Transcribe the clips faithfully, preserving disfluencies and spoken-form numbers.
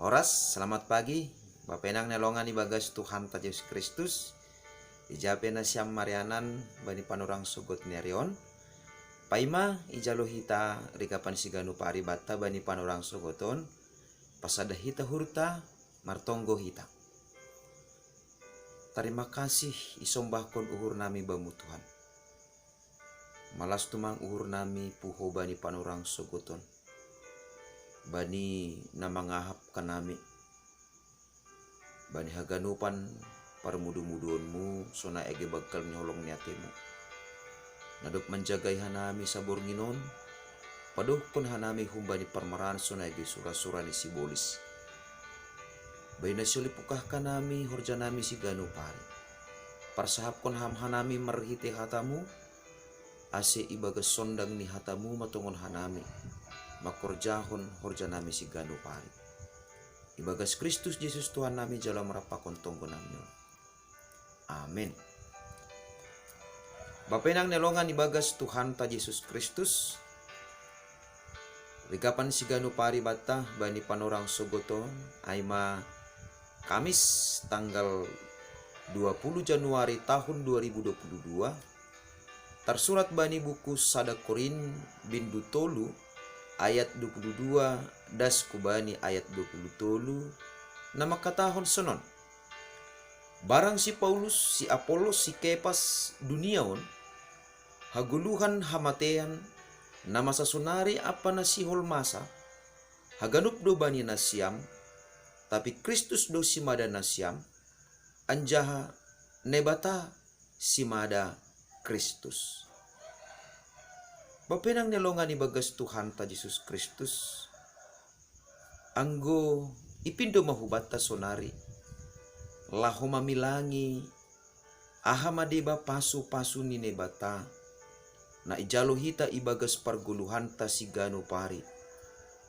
Horas, selamat pagi. Bapenang ne longan ibagas Tuhanta Jesus Kristus. Ija pe nasiam marianan bani panorang sogot ni ari on. Paima ijalo hita rigapan siganup ari banta bani panorang sogot on, pasada hita uhurta, martonggo hita. Tarima kasih isombahkon uhur nami bamu Tuhan. Malas tumang uhur nami puho bani panorang sogot on, bani na mangahap hanami, bani haganupan parmudu-muduonmu sonai age banggal ni holong ni atemu. Na dob manjagai hanami saborngin on, padohkon hanami humbani parmaraan sonai age sura-sura ni sibolis. Bahen na siolip ukahkan nami horja nami siganup ari. Parsahapkon ham hanami marhitei hatamu, ase ibagas sondang ni hatamu ma tongon hanami mangkorjahon horja nami siganup ari. Ibagas Kristus Jesus Tuhan nami jalo am rap pakon tonggo nami on. Amen. Bapenang ne longan ibagas Tuhanta Jesus Kristus, rigapan siganup ari banta bani panorang sogot on, ai ma Kamis tanggal dua puluh Januari tahun dua ribu dua puluh dua, tarsurat bani buku sada Korin bindu tolu ayat dua puluh dua das hubani ayat dua puluh tolu, na mangkatahon sonon: Barang si Paulus, si Apollos, si Kepas dunia on, hagoluhan, hamatean, na masa sonari ampa na sihol masa, haganup do bani nasiam, tapi Kristus do simada nasiam, anjaha Naibata simada Kristus. Bapenang ne longan ibagas Tuhanta Jesus Kristus, anggo ipindo ma hubanta sonari, laho mamilangi aha ma deba pasu-pasu ni Naibata, na ijalo hita ibagas pargoluhanta siganup ari,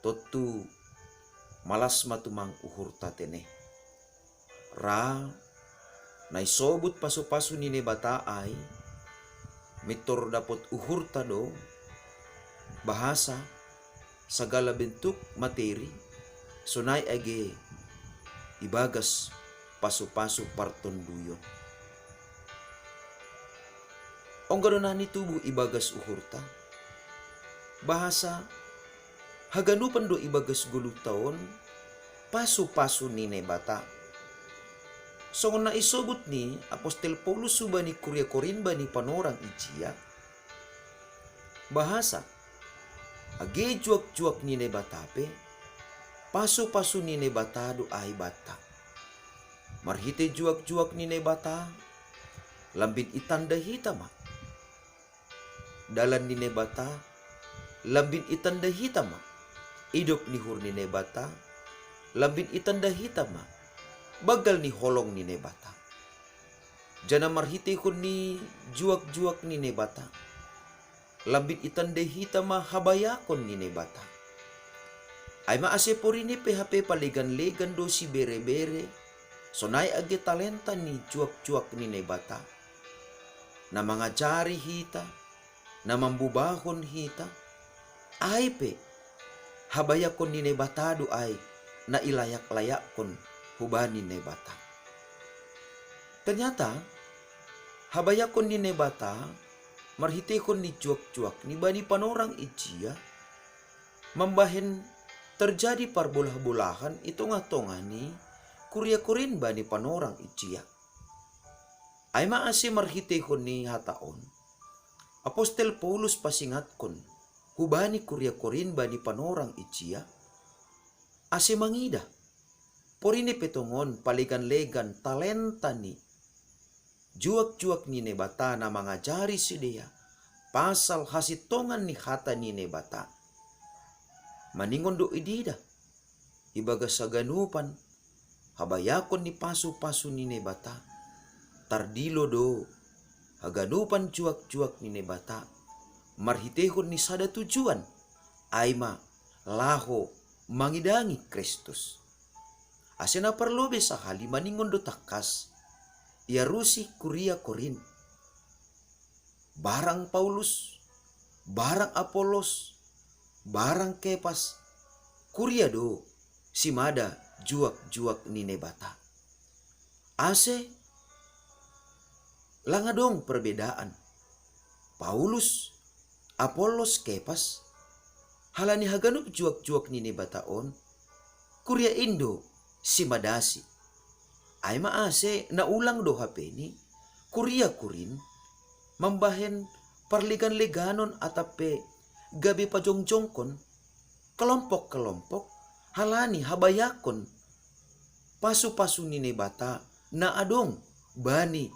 tontu malas ma tumang uhurta tene. Ra, na isobut pasu-pasu ni Naibata ai, mintor dapot uhurta do, bahasa, sagala bentuk materi, sonai age ibagas pasu-pasu partonduyon. Ongga do na nitubu ibagas uhurta, bahasa, haganupan do ibagas goluhta on pasu-pasu ni Naibata. Songon na isobut ni apostel Paulus hubani kuria Korin bani panorang ijia, bahasa, age juak-juak ni Naibata pe, pasu-pasu ni Naibata do ai banta. Marhitei juak-juak ni Naibata, lambin itanda hita ma dalan ni Naibata, lambin itanda hita ma idop ni uhur ni Naibata, lambin itanda hita ma banggal ni holong ni Naibata. Janah marhiteihon ni juak-juak ni Naibata, lambin itanda hita ma habayakon ni Naibata. Ai ma ase porini pe hape palegan-legan do sibere-bere, sonai age talenta ni juak-juak ni Naibata, na mangajari hita, na mambubahon hita, ai pe habayakon ni Naibata do ai na ilayak-layakkon hubani Naibata. Ternyata habayakon ni Naibata marhiteihon ni juak-juak ni bani panorang ijia mambahen terjadi parbolah-bolahan i tongah-tongah ni kuria Korin bani panorang ijia. Ai ma ase marhiteihon ni hata on, apostel Paulus pasingatkon hubani kuria Korin bani panorang ijia, ase mangida porini pe tongon palegan-legan talenta ni juak-juak ni Naibata na mangajari sidea pasal hasintongan ni hata ni Naibata. Maningon do ididah ibagas haganupan habayakon ni pasu-pasu ni Naibata, tardilo do haganupan juak-juak ni Naibata marhiteihon ni sada tujuan, ai ma laho mangidangi Kristus. Ase na parlobei sahali maningon do tangkas iarusi kuria Korin. Barang Paulus, barang Apolos, barang Kepas, kuria do simada juak-juak ni Naibata. Ase lang adong perbedaan Paulus, Apollos, Kepas, halani haganup juak-juak ni Naibata on, kuria in do simadasi. Ai ma ase na ulang do hapeni, kuria-kurin mambahen parlegan-leganon atap pe gabe pajongjongkon kelompok-kelompok halani habayakon pasu-pasu ni Naibata na adong bani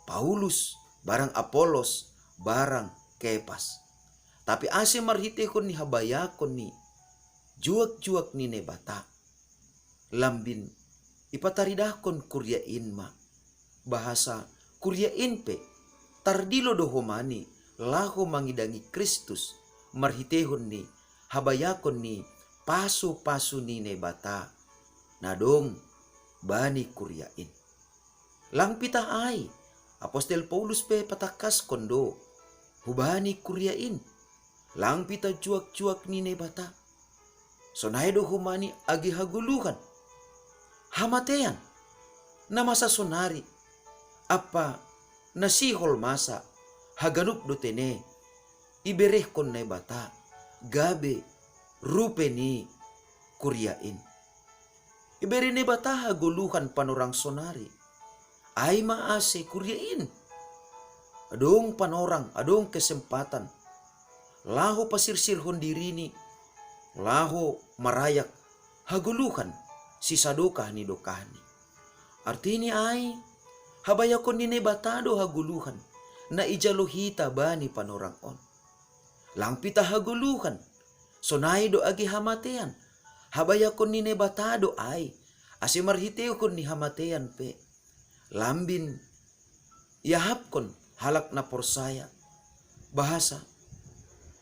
Paulus, barang Apollos, barang Kepas. Tapi ase marhitehon ni habayakon ni juak-juak ni Naibata, lambin ipataridahkon kuria in ma, bahasa kuria in pe tardilo do homani laho mangidangi Kristus marhitehon ni habayakon ni pasu-pasu ni Naibata na dong bani kuria in. Lang pitah ai, Apostel Paulus pe patangkaskon do hubani kuria in, lang pitah juak-juak ni Naibata. Sonai do homani age hagoluhan, hamatean, na masa sonari, ampa na sihol masa, haganup do tene iberehkon Naibata gabe rupe ni kuria in. Ibere Naibata hagoluhan panorang sonari. Ai ma ase kuria in adong panorang, adong kesempatan laho pasirsirhon dirini, laho marayak hagoluhan sisadokah ni dokahni. Artini ai, habayakon ni Naibata do hagoluhan na ijalo hita bani panorang on. Lang pitah hagoluhan, sonai do age hamatean, habayakon ni Naibata do ai, ase marhitehon ni hamatean pe lambin iahapkon halak na porsaya, bahasa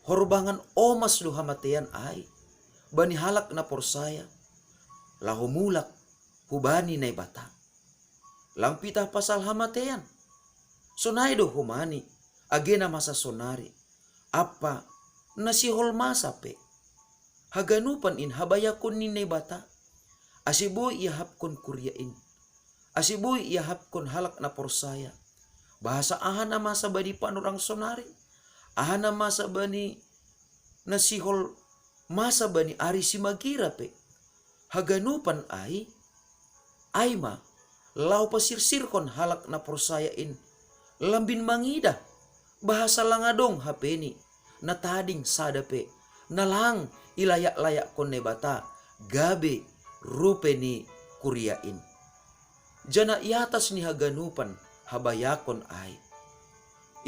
horbangan omas do hamatean ai bani halak na porsaya laho mulak hubani Naibata. Lang pitah pasal hamatean, sonai do homani, age na masa sonari, ampa na sihol masa pe. Haganupan in habayakon ni Naibata, ase boi iahapkon kuria in, ase boi iahapkon halak na porsaya, bahasa aha na masa bani panorang sonari, aha na masa bani na sihol masa bani ari simagira pe, haganupan ai, ai ma laho pasirsirhon halak na porsaya in lambin mangidah, bahasa lang adong hapeni na tading sada pe na lang ilayak-layakkon Naibata gabe rupe ni kuria in. Janah i atas ni haganupan habayakon ai,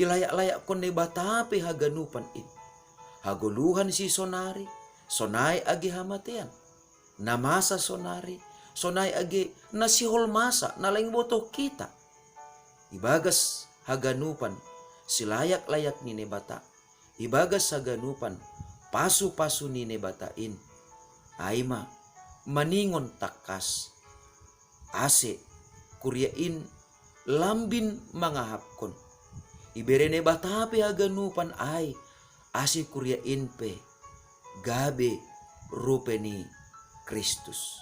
ilayak-layakkon Naibata pe haganupan in, hagoluhan sisonari, sonai age hamatean, na masa sonari, sonai age na sihol masa na lang ibotoh hita. Ibagas haganupan silayak-layak ni Naibata, ibagas haganupan pasu-pasu ni Naibata in, ai ma maningon tangkas, ase kuria in lambin mangahapkon. Ibere Naibata pe haganupan ai, ase kuria in pe gabe rupe ni Kristus.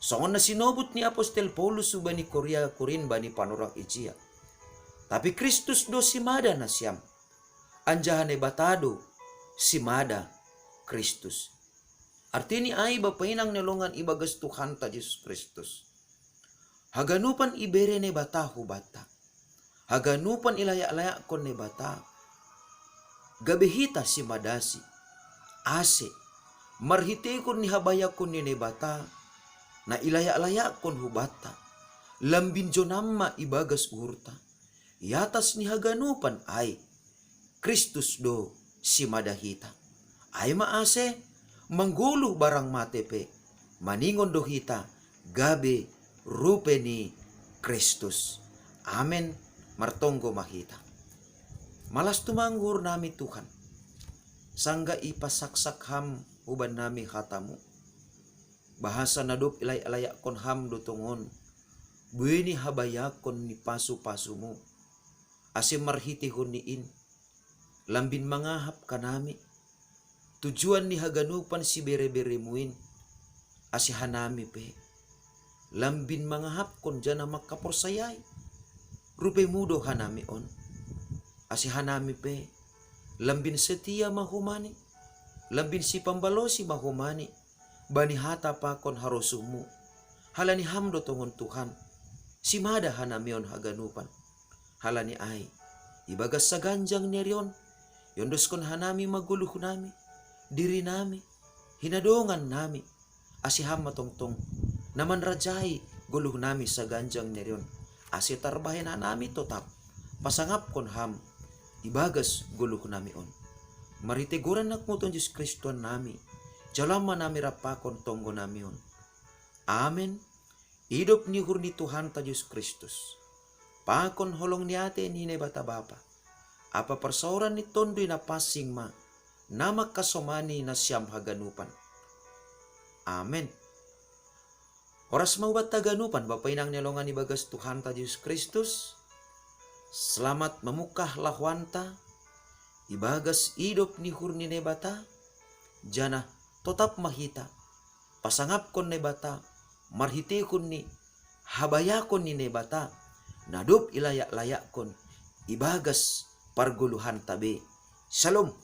Songon na sinobut ni Apostel Paulus hubani kuria Korint bani panorang ijia. Tapi Kristus do simada nasiam, anjaha Naibata do simada Kristus. Artini ai, Bapa inang na hinaholongan ibagas Tuhanta Jesus Kristus, haganupan ibere Naibata hubanta, haganupan ilayak-layakkon Naibata gabe hita simadasi, ase marhitehon ni habayakon ni Naibata na ilayak-layakkon hubanta, lambin jonam ma ibagas uhurta. I atas ni haganupan ai, Kristus do simada hita. Ai ma ase, manggoluh barang mate pe, maningon do hita gabe rupe ni Kristus. Amen. Martonggo ma hita. Malas tumang uhurnami Tuhan, sanggah ipasaksak Ham hubannami hatamu, bahasa na dob ilayak-layakkon Ham do tongon buei ni habayakon ni pasu-pasumu, ase marhitehon ni in lambin mangahap hanami tujuan ni haganupan sibere-beremu in, ase hanami pe lambin mangahapkon janah mangkaporsayai. Rupei mudo hanami on, ase hanami pe lambin setia mahomani, lambin sipambalosi mahomani bani hata pakon harosuhmu. Halani ham do tongon Tuhan, simada hanami on haganupan. Halani ai, ibagas saganjang ni ari on, iondoskon hanami ma goluhnami, dirinami, hinadongannami, ase ham ma tongtong na manrajai goluhnami saganjang ni ari on, ase tarbahen hanami totap pasangapkon ham ibagas goluhnami on. Marhitei goran ni Tuhanta Jesus Kristus Tuhan nami, jalo ma hanami rap pakon tonggonami on. Amen. Idop ni uhur ni Tuhanta Jesus Kristus, pakon holong ni atei ni Naibata Bapa, ampa parsaoran ni Tonduy Napansing ma na mangkasomani nasiam haganupan. Amen. Horas ma hubanta haganupan, Bapa inang ni longan ibagas Tuhanta Jesus Kristus. Selamat mamungkah lahoanta ibagas idop ni uhur ni Naibata, janah totap ma hita pasangapkon Naibata marhiteihon ni habayakon ni Naibata na dob ilayak-layakkon ibagas pargoluhanta be. Shalom.